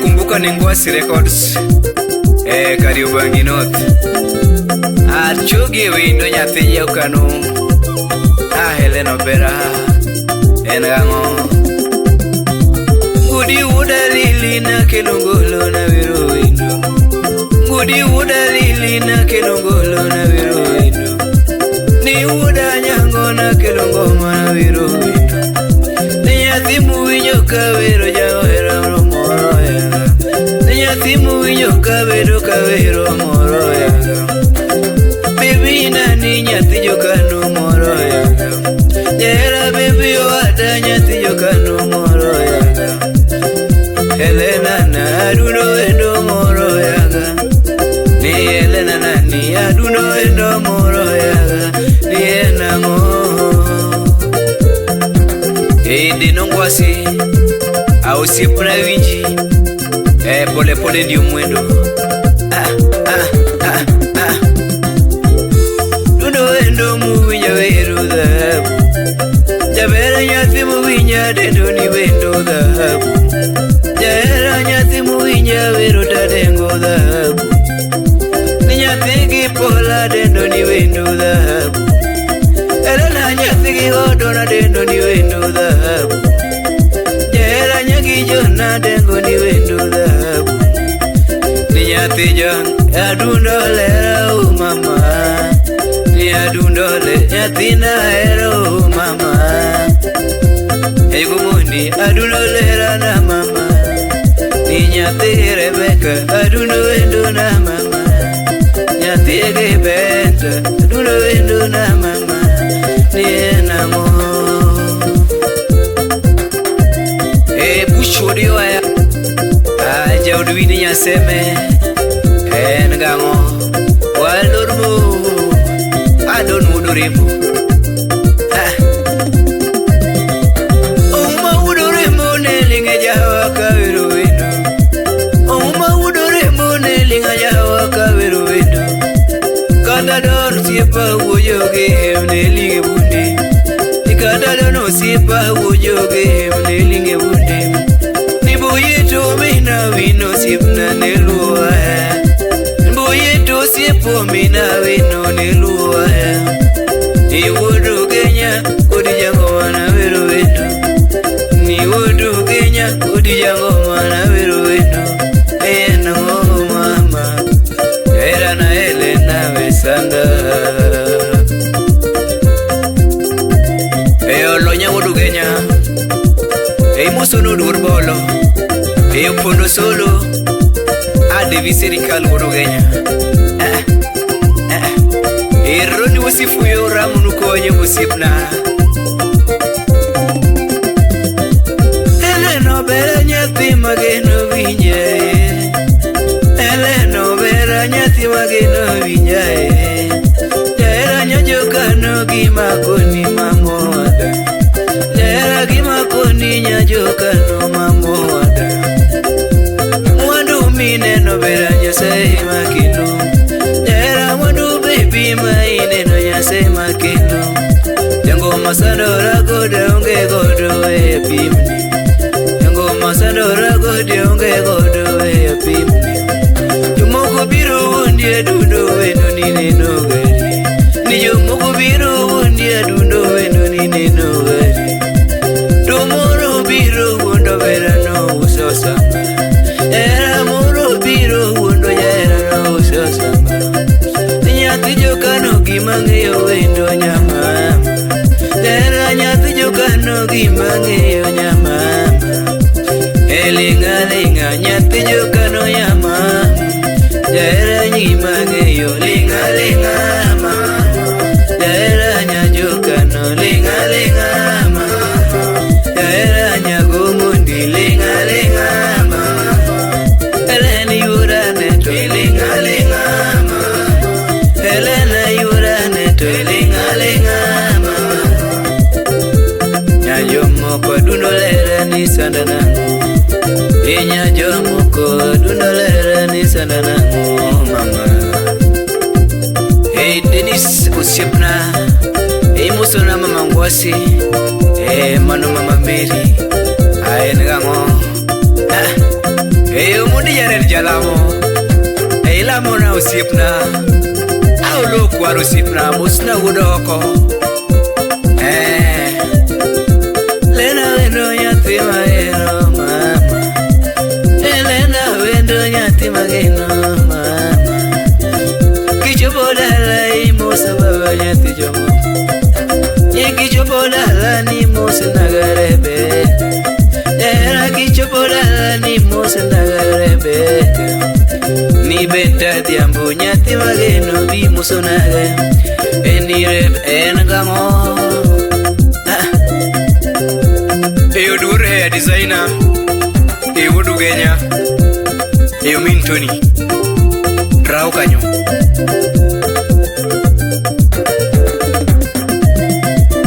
Kumbuka ni Ngwasi Records. Kariobangi North. Achogi wendo nyathi jokano. Helen Obera. En gang'o? Ngudi wuoda lili na kelo ngolo na wero wendo. Ngudi wuoda lili na kelo ngolo na wero wendo. Ni wuoda nyango na kelo ngoma na wero wendo. Ni nyathi muwinjo ka wero jahera moro yaga. Ni nyathi muwinjo ka bedo ka wero moro yaga. Baby nani nyathi jokano moro yaga. Jahera baby owada nyathi jokano moro yaga. Helena na adundo wendo moro yaga. Ni Helena nani adundo wendo moro yaga. Ni enang'o. Dino Ngwasi osiepna winji. Pole pole ndio mwendo. Dundo wendo muwinja wero dhahabu. Jabera nyathi muwinja dendo ni wendo dhahabu. Jahera nyathi muwinja wero tadengo dhahabu. Ni nyathi gi pola dendo ni wendo dhahabu. Elena nyathi gi odona dendo ni wendo dhahabu. Jahera nyagi jona dengo ni wendo dhahabu. Ni nyathi jon adundo lera o mama. Ni adundo le nyathina hero o mama. Egumundi adundo lera na mama. Ni nyathi Rebeka adundo wendo na mama. Nyathi Gebeta adundo wendo na mama. Ni enang'o. Buchodi waya. Jaod wini nyaseme. En gang'o. Walormo. Adon wuodoremo. Ouma wuodoremo ne ling'e jawa ka wero wendo. Ouma wuodoremo ne ling'e jawa ka wero wendo. Kata don osiepa wuoyo gi em ne ling'e bunde. Kata don osiepa wuoyo gi em ne ling'e bunde. Ni boyeto mina wino osiepna ne luwa. Boyeto osiepo mina wino ne luwa. Ni wuodo Kenya kodi jangoma na wero wendo. Ni wuodo Kenya kodi jangoma na wero wendo. En ang'o mama. Jahera na Helena wesanda. Olonya wuodo Kenya. Imosono duor bolo. Opondo solo. Adevi sirikal wuodo Kenya. Eroni wasifuyo ramunu konyo osiepna. Helena Obera nyathi mageno winje. Helena Obera nyathi mageno winje. Jahera nyajokano gima koni mamoda. Jahera gima koni nyajokano mamoda. Mwandu mineno bera Nyasaye makelo. Jahera mwandu baby ma ineno Nyasaye makelo. Jangoma sandora godo onge godo e pimni. Jangoma sandora godo onge godo e pimni. Jomoko biro wuondi adundo wendo ni neno gari. Ni jomoko biro wuondi adundo wendo ni neno gari. To moro biro wuondo bera no uso samba. Era moro biro wuondo jahera no uso samba. Nyathi jokano gima ng'eyo wendo nyamama. Jahera nyathi jokano gima ng'eyo nyamama. Eling'a ling'a nyathi jokano nyamama. Jahera gima ng'eyo ling'a ling'a mama. Jahera nya jokano ling'a ling'a mama. Jahera nyagomundi ling'a ling'a mama. Helena yurane to ling'a ling'a mama. Helena yurane to ling'a ling'a mama. Nyajomoko adundo lera ni sanda nang'o. Nyajomoko adundo lera ni sanda nang'o mama. Hey Dennis osiepna. Imosona mama Ngwasi. Mano mama Mary. En gang'o. Jared Jalamo. E ilamo na osiepna. Aolo kwar osiepna mosna wuod oko. Lena wendo nyathi mahero mama. Elena wendo nyathi mageno mama. Kichopo dala imoso baba nyathi jomoko. Kichopo dala ni mos nagarebe. Era kichopo dala ni mos nagarebe. Ni beta dhiambo nyathi mageno bi moso naga. Enireb en gamo. E oduor hair designer. E wuod Ugenya. E omin Tony. Rao kanyo.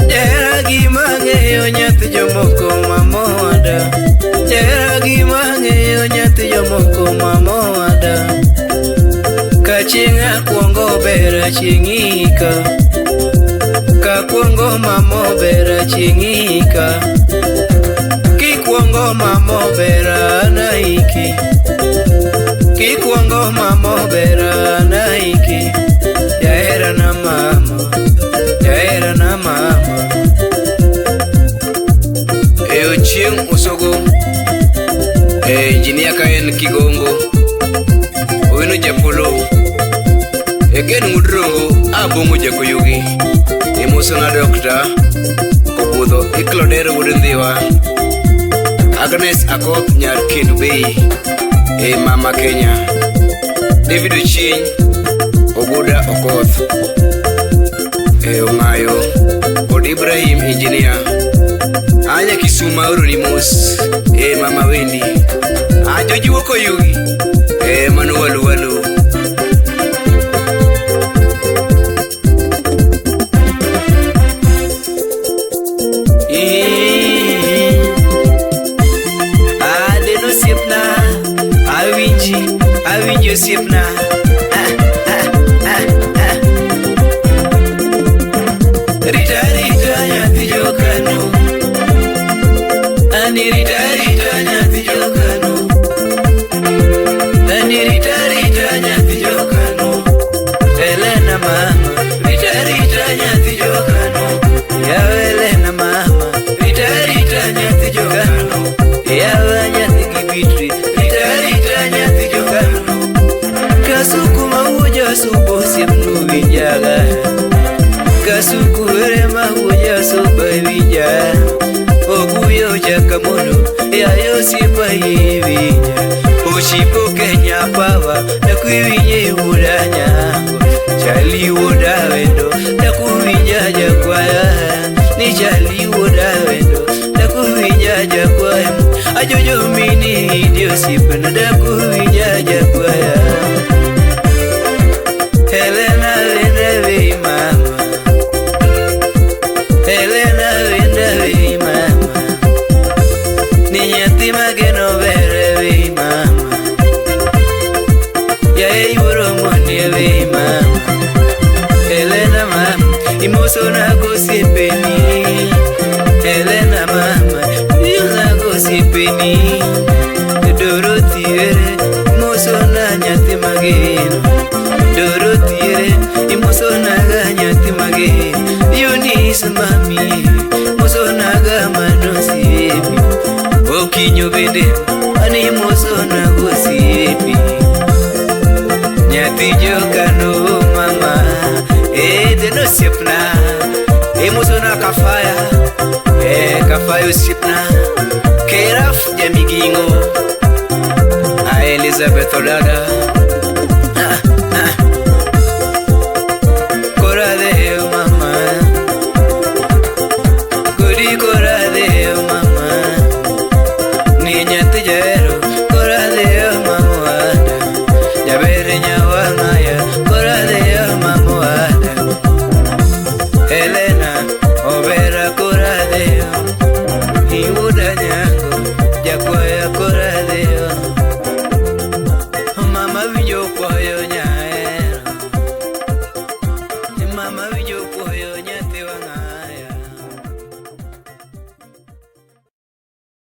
Jahera gima ng'eyo nyathi jomoko mamowada. Jahera gima ng'eyo nyathi jomoko mamowada. Ka chieng' akwongo ber chieng' ika. Ka kwongo mamo ber chieng' ika. Kikwongo mamo ber naiki. Kikwongo mamo ber naiki. Jahera na mama. Jahera na mama. E ochieng' Osogo. E engineer ka en Kigongo. Owino Japolo. E ken Ngudrongo abongo Jakoyugi. Imosona Dokta Kobudho Iklodero wuod Ndhiwa. Agnes Akoth nyar Kendu Bay. E mama Kenya. David Ochieng Oguda Okoth. E Ong'ayo kod Ibrahim engineer. Anya Kisuma oroni mos. E mama Wendi. Ajojiwo Koyugi. E mano walu walu. Adeno osiepna, awinji, awinji osiepna. Rita rita nyathi jokano. Ani rita rita nyathi jokano. Ani rita rita nyathi jokano. Elena mama, rita rita nyathi jokano. Yawe Elena mama, rita rita nyathi jokano. Yawe nyathi kibitri, rita rita nyathi jokano. Kasuku mawuojo subo osiepnu winjaga. Kasuku ere mawuojo subo winja. Oguyo chakamono, yayo osiepa iwinja. Oshipo Kenya pawa, nakuwinje wuoda nyango. Chali wuoda wendo, nakuwinja jakwaya. Ni chali wuoda wendo, nakuwinja jakwaya. Ajojo mini idi osiepna, nakuwinja jakwaya. Helena wenda we mama. Helena wenda we mama. Ni nyathi mageno bere we mama. Yae yuoro mondi we mama. Helena mama, imosona gosiepeni. Helena mama, imosona gosiepeni. Dorothy ere, imosona nyathi mageno. Dorothy ere, imosona ga nyathi mageno. Eunice mami, imosona ga mano osiepi. Okinyo bende, ani imosona gosiepi. Nyathi jokano mama, deno osiepna. Imosona kafaya, kafaya osiepna. Keraf jamigingo, a Elizabeth Odada. Kora deo mama, kodi kora deo mama. Ni nyathi jahero, kora deo mama wada. Jabere nyawang'aya, kora deo mama wada. Helena obera kora deo. Iwuoda nyango, jakwaya kora deo. Mama winjo kwayo nyahero. Mama winjo kwayo.